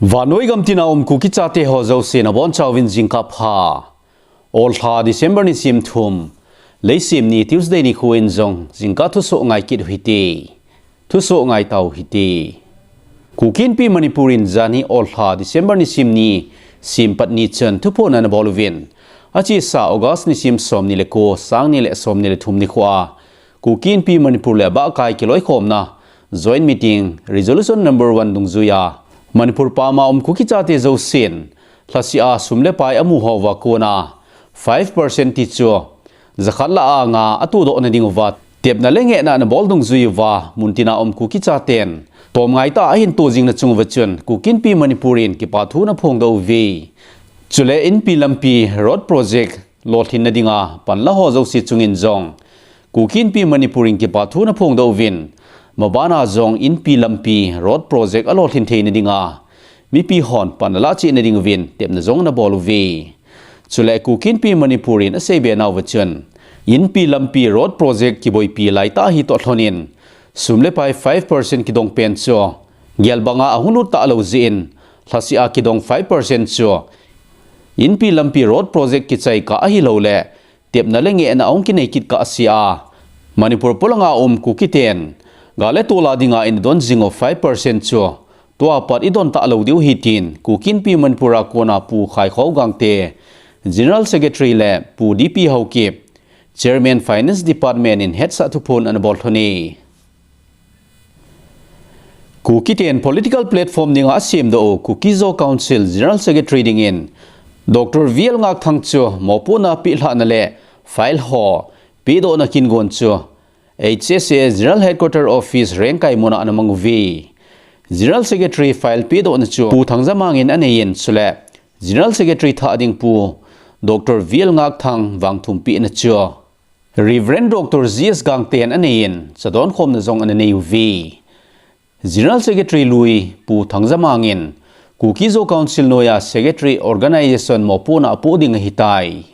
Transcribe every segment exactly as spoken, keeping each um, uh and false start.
Vannoi gam tina um Kuki chate ho jouse nabonchauvin jingkah pha. Olha December nisim thum, Leisim ni Tuesday nikho in jong jingkah thusoh ngai kit u hite. Thusoh ngai tau hite. Kuki Inpi Manipur in janhi Olha December nisim ni, simpat ni chun thuphon anabol uvin, achesa August nisim somni le ko, sang ni le somni le thum nikhoa Kuki Inpi Manipur le abahkai kiloikhomna joint meeting resolution number one dungjuia Manipur pama um Kuki chate jousen lhasea sum le pai amu houva kona five percent ti chu jakhat lah a nga atohdoh nadiuva tepna le ngehna anabol dungjuiuva muntina um Kuki chaten tomngai tah a ahin toh jing nachung uva chun Kuki Inpi Manipur in kipathu anaphongdoh uve. Chule Inpi lampi road project lolhinna dinga panla ho jouse chungin jong Kuki Inpi Manipur in kipathu anaphongdoh uvin, mabana jong Inpi lampi road project alolhin theina dinga mipi hon pan alah cheh nadiuvin tepna jong anabol uve. Chule Kuki Inpi Manipur in aseibe nauva chun, Inpi lampi road project kiboipi laitah hi toh lhonin sum le pai five percent kidong pen chu gel banga ahung lut talou jeh in lhasea kidong five percent chu Inpi lampi road project kichai kah ahilouleh tepna le ngehna ahung kinei kit kahsea Manipur polanga um Kuki ten gal le tol a dinga inadon jing u five percent chu tua pat idon talou diu ahi tin Kuki Inpi Manipur a kona Pu Khaikho Gangte, General Secretary le Pu D P Haokip, Chairman Finance Department in hetsah thuphon anabol lhone. Kuki ten political platform dinga asemdoh u Kuki Zo Council General Secretary dingin Doctor V L Ngakthang chu mopohna pehlhahna le file ho pehdohna kingon chu H S A General Headquarter Office Rengkai muna anamang uve. General Secretary file pehdohna chu Pu Thangjamang in aneiyin chule General Secretary thah ding Pu Doctor V L Ngakthang vangthumpehna chu Reverend Doctor G S Gangte in aneiyin chadonkhomna jong ananei uve. General Secretary lui Pu Thangjamang in Kuki Zo Council noiya Secretary Organization mopohna apoh ding ahitai.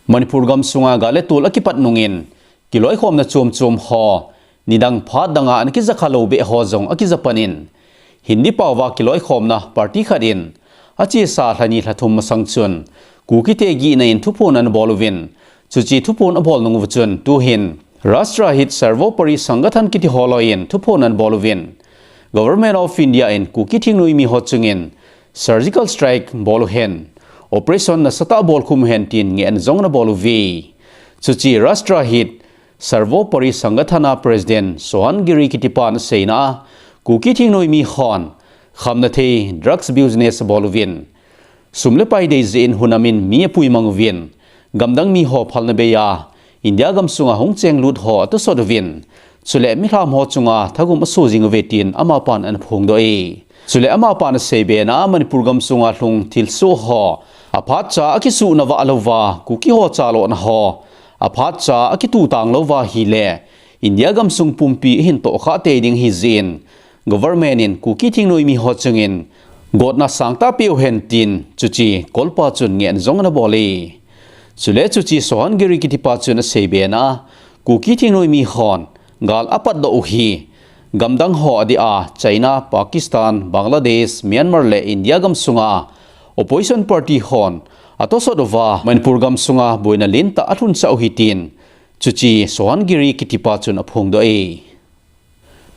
Manipur gamsunga gal le tol akipat nungin kiloikhomna chomchom ho nidang phat danga ana kijakha lou beh ho jong akijapan in Hindi paova kiloikhomna party khat in achesa lhani lhathum masang chun Kukite gihna in thuphon anabol uvin, chuche thuphon abol nung uva chun tuhin Rashtrahit Sarvopari Sangathan kiti ho loiyin thuphon anabol uvin, Government of India in Kuki thingnoimi ho chungin surgical strike bol uhen, operation nasatah bolkhum uhen tin ngehna jong anabol uve. Chuche Rashtrahit Sarvopari Sangathan a President Sohan Giri kitipan aseina a, Kuki thingnoimi hon khamnathei drugs business abol uvin, sum le pai dei jeh in hunamin mi apuimang uvin, gamdang mi ho phalna beiya India gamsunga hung chenglut ho atosot uvin, chule milham ho chunga thagum aso jing uve tin amapan anaphongdoh e. Chule amapan aseibe na Manipur gamsunga lhung thilsoh ho aphatcha akisuhna vah louva, Kuki ho chalona ho aphatcha akitutang louva ahile India gamsung pumpi ahin tohkhah tei ding ahi jeh in, government in Kuki thingnoimi ho chungin gotna sangtah peuhen tin chuche kolpa chun ngehna jong anabol e. Chule chuche Sohan Giri kitipa chun aseibe na, Kuki thingnoimi hon gal apatdoh u hi gamdang ho adeh a China, Pakistan, Bangladesh, Myanmar le India gamsunga opposition party hon atosot uva Manipur gamsunga boina lentah alhunsah u ahi tin chuche Sohan Giri kitipa chun aphongdoh e.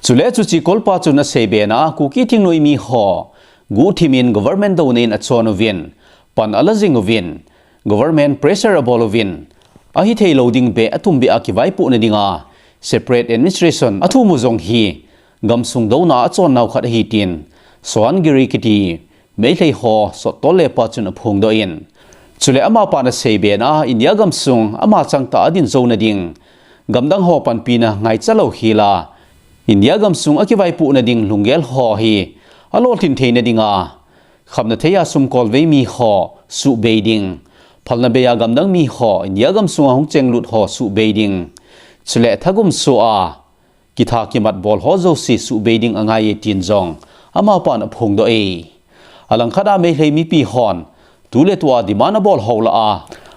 Chule chuche kolpa chun aseibe na, Kuki thingnoimi ho guhthimin government douna in achon uvin, pan ala jing uvin, government pressure abol uvin, ahithei lou ding beh atumbeh a kivaipohna dinga separate administration athum u jong hi gamsung douna achonnau khat ahi tin Sohan Giri kiti Meitei ho sottol lepa chun aphongdoh in, chule amapan aseibe na India gamsung ama changtah a adin jouna ding, gamdang ho panpina ngaicha lou hela India gamsung akivaipohna ding lunggel ho hi alolhin theina dinga khamnathei a sumkolvei mi ho suhbei ding, phalna beiya gamdang mi ho India gamsunga hung chenglut ho suhbei ding, chule thagum soh a kitha kimat bol ho jouse suhbei ding angai e tin jong amapan aphongdoh e. Alangkhat a Meitei mipi hon tuletua demand abol ho lah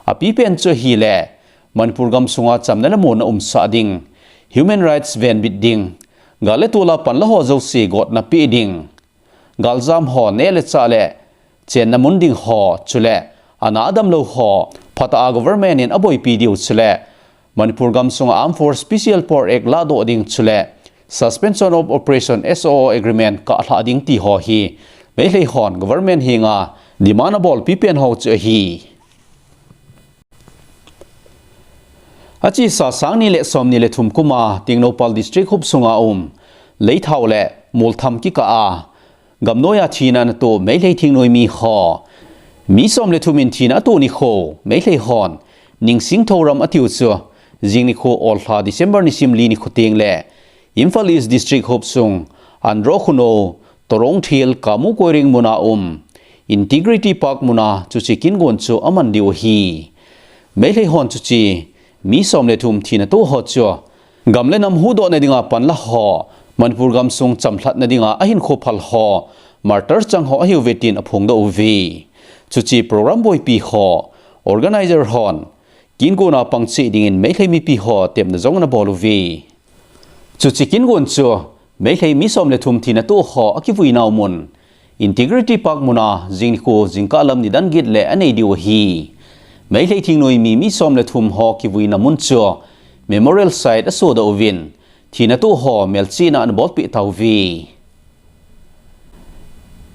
a, apipen chu ahile Manipur gamsunga chamna le monna umsah ding, human rights venbit ding, gal le tol a panla ho jouse gotna pe ding, galjam ho neh le chah le chenna mun ding ho, chule ana adam lou ho phatah a government in aboipi diu, chule Manipur gamsunga Armed Force Special Power Act ladoh ding, chule Suspension of Operation, S O O agreement kahlhah ding ti ho hi Meilhei hon government henga demand abolpi pen ho chu ahi. Achesa sang ni le som ni le thum kum a Tengnoupal District huop sunga um leithao le moltham kikah a gamnoi a thina ana toh Meilhei thingnoimi ho mi som le thum in thina atoh nikho Meilhei hon Ningsing Thoram atiu chu jing nikho, olha December nisim li nikho teng le Imphal East District huop sung Andro Khunou, Torong Thil, Kamu Koiring muna um Integrity Park muna chuche kin gon chu aman diu ahi. Meilhei hon chuche mi som le thum thina toh ho chu gam le nam huhdohna dinga panla ho, Manipur gamsung chamlhatna dinga ahinkho phal ho, martyr chang ho ahiuve tin aphongdoh uve. Chuche program boipi ho, organizer hon kin gon a pang cheh dingin Meilhei mipi ho tepna jong ana bol uve. Chuche kin gon chu Meilhei mi som le thum thina toh ho akivuinau mun Integrity Park muna jing nikho jingkah lam nidan get le anei diu ahi. Meilhei thingnoimi mi som le thum ho kivuina mun chu Memorial Site asodoh uvin, thina toh ho melchihna ana bolpeh tauve.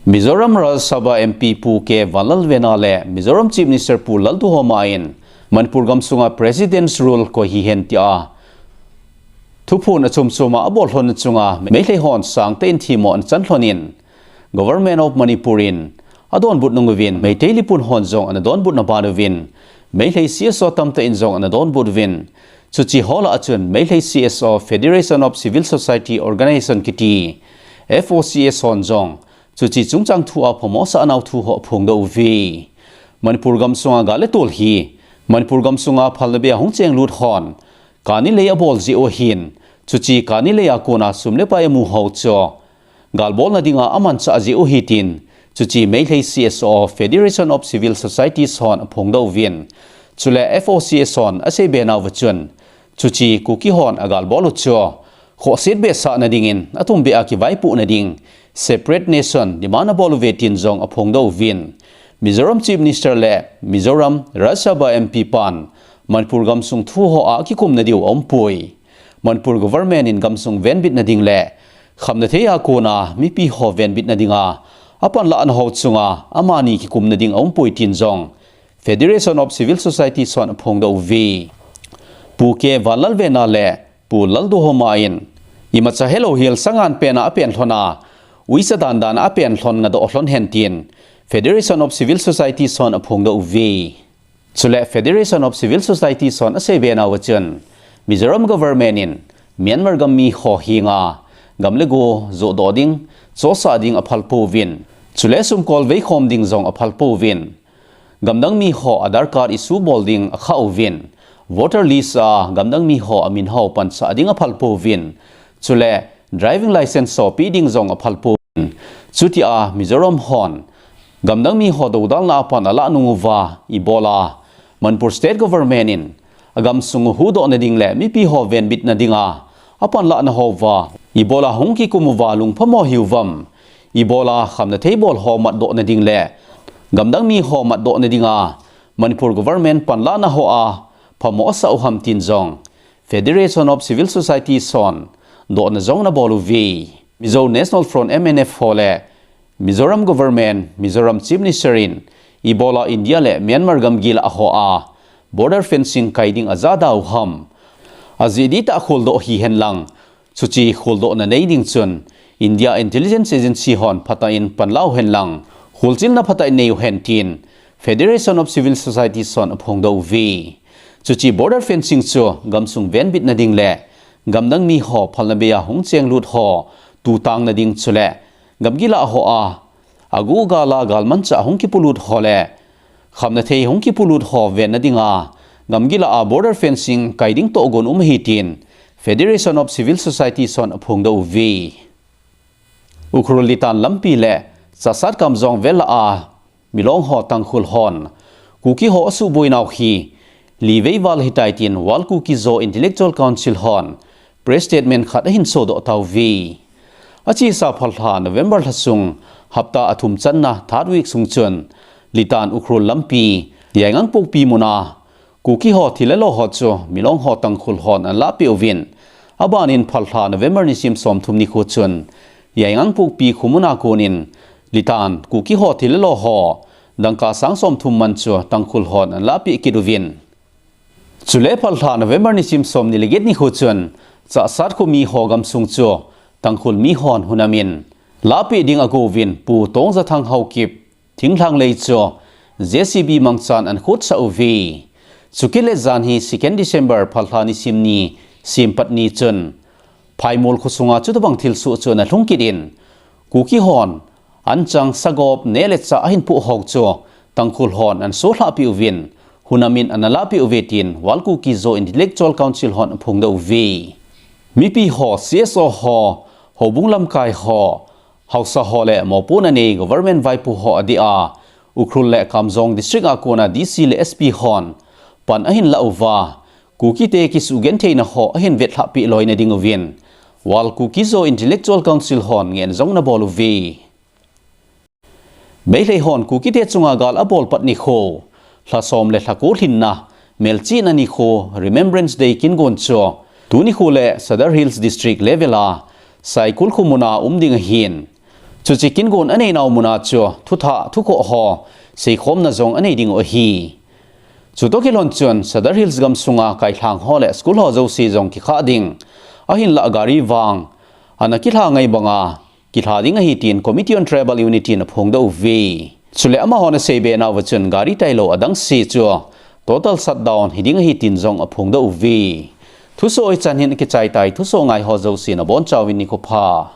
Mizoram Rajya Sabha M P Pu K Vanlalvena le Mizoram Chief Minister Pu Lalduhoma in Manipur gamsunga President's Rule koi hihen tia thuphon achom chom a abol lhon chunga Meilhei hon sangtah in themmo ana chan lhon in, Government of Manipur in adonbut nung uvin, Meitei Leepun hon jong ana donbutna ban uvin, Meilhei C S O tamtah in jong ana donbut uvin, chuche ho lah a chun Meilhei C S O, Federation of Civil Society Organization kiti, F O C S hon jong chuche chungchang thu a phamo asahnau thu ho aphongdoh uve. Manipur gamsunga gal le tol hi Manipur gamsunga phalna bei a hung chenglut hon kani lei abol jeh u ahin, chuche kani lei a kona sum le pai amu ho chu galbolna dinga amanchah jeh u ahi tin, chuche Meilhei C S O, Federation of Civil Societies hon aphongdoh uvin, chule F O C S hon aseibe nauva chun, chuche Kuki hon agalbol u chu khohset behsahna dingin atumbeh a kivaipohna ding separate nation demand abol uve tin jong aphongdoh uvin, Mizoram Chief Minister le Mizoram Rajya Sabha M P pan Manipur gamsung thu ho a kikumna diu aumpoi. Manipur government in gamsung venbitna ding le khamna thei a kona mipi ho venbitna dinga apanlahna ho chunga amani kikumna ding aumpoi tin jong Federation of Civil Societies hon aphongdoh uve. Pu K Vanlalvena le Pu Lalduhoma in imacha helou hel sangan pen a apen lhon a, uisa dandan a apen lhon ngadoh lhon hen tin Federation of Civil Societies hon aphongdoh uve. Chule Federation of Civil Societies hon aseibe nauva chun, Mizoram government in Myanmar gam mi ho henga gam le go johdoh ding, chosah ding aphal pouvin, chule sumkol veikhom ding jong aphal pouvin, gamdang mi ho Aadhaar card issue bol ding akhah uvin, voter list a gamdang mi ho amin ho panchah ding aphal pouvin, chule driving license ho pe ding jong aphal pouvin, chutia Mizoram hon gamdang mi ho dodalna a pan alah nung uva, ibola Manipur State Government in agamsung huhdohna ding le mipi ho venbitna dinga apanlahna houva ibola hung kikum uva lungphamo hiuvam, ibola khamna thei bol ho matdohna ding le gamdang mi ho matdohna dinga Manipur government panlahna ho a phamo asah u ham tin jong Federation of Civil Societies hon dohna jong ana bol uve. Mizo National Front, M N F ho le Mizoram government, Mizoram Chief Minister in ibola India le Myanmar gamgi lah a ho a border fencing kai ding ajahda u ham, ajeh dihtah kholdoh hihen lang, chuche kholdohna nei ding chun India Intelligence Agency hon phatah in panla u hen lang, kholchilna phatah in nei u hen tin Federation of Civil Societies hon aphongdoh uve. Chuche border fencing chu gamsung venbitna ding le gamdang mi ho phalna bei a hung chenglut ho tutangna ding chule gamgi lah ho a agu gal a galmanchah hung kipolut ho le khamna thei hung kipolut ho venna dinga gamgi lah a border fencing kai ding tohgon um ahi tin Federation of Civil Societies hon aphongdoh uve. Ukhrul Litan lampi le Chahsat Kamjong vel lah a Milong ho Tangkhul hon Kuki ho asuhboinau hi livei val ahitai tin World Kuki Zo Intellectual Council hon press statement khat ahin sodoh tauve. Achesa phalha November lha sung hapta athum channa third week sung chun Litan Ukhrul lampi Yaingangpokpi muna Kuki ho thil le lo ho chu Milong ho Tangkhul hon anlahpeh uvin, abanin phalha November nisim somthum nikho chun Yaingangpokpi khomuna konin Litan Kuki ho thil le lo ho dangka sang somthum man chu Tangkhul hon anlahpeh kit uvin. Chule phalha November nisim somni le get nikho chun Chahsat khomi ho gamsung chu Tangkhul mihon hunamin lahpeh ding agouvin Pu Tongjathang Haokip thinglhang lei chu JCB mangchan ankhutsah uve. Chukit le janhi second December phalha nisim ni sempat ni chun Phaimol khosunga chutobang thilsoh chu analhung kit in, Kuki hon anchang sagop neh le chah ahin pohho chu Tangkhul hon ansohlhahpeh uvin, hunamin analahpeh uve tin World Kuki Zo Intellectual Council hon aphongdoh uve. Mipi ho, CSO ho, houbung lamkai ho, haosa ho le mopohna nei government vaipo ho adeh a, Ukhrul le Kamjong district a kona DC le SP hon pan ahin lah uva, Kukite kisugentheina ho ahin vetlhahpeh loina dinguvin World Kuki Zo Intellectual Council hon ngen jong anabol uve. Meitei hon Kukite chunga gal abol pat nikho, lha som le lha ko lhinna, melchihna nikho, Remembrance Day kingon chu tuni nikho le Sadar Hills District level a Saikul kho muna um ding ahin, chuche kingon aneinau muna chu thuthah thukhoh ho seikhomna jong anei dingu ahi. Chutoh kilhon chun Sadar Hills gamsunga kailhang ho le school ho jouse jong kikhah ding, ahinlah gari vang ana kilha ngai banga kilha ding ahi tin Committee on Tribal Unity in aphongdoh uve. Chule amahon aseibe nauva chun gari tailou adangse chu total shutdown hiding ahi tin jong aphongdoh uve. Thusoh hichan hin akichai tai, thusoh ngai ho jouse nabonchauvin nikho pha.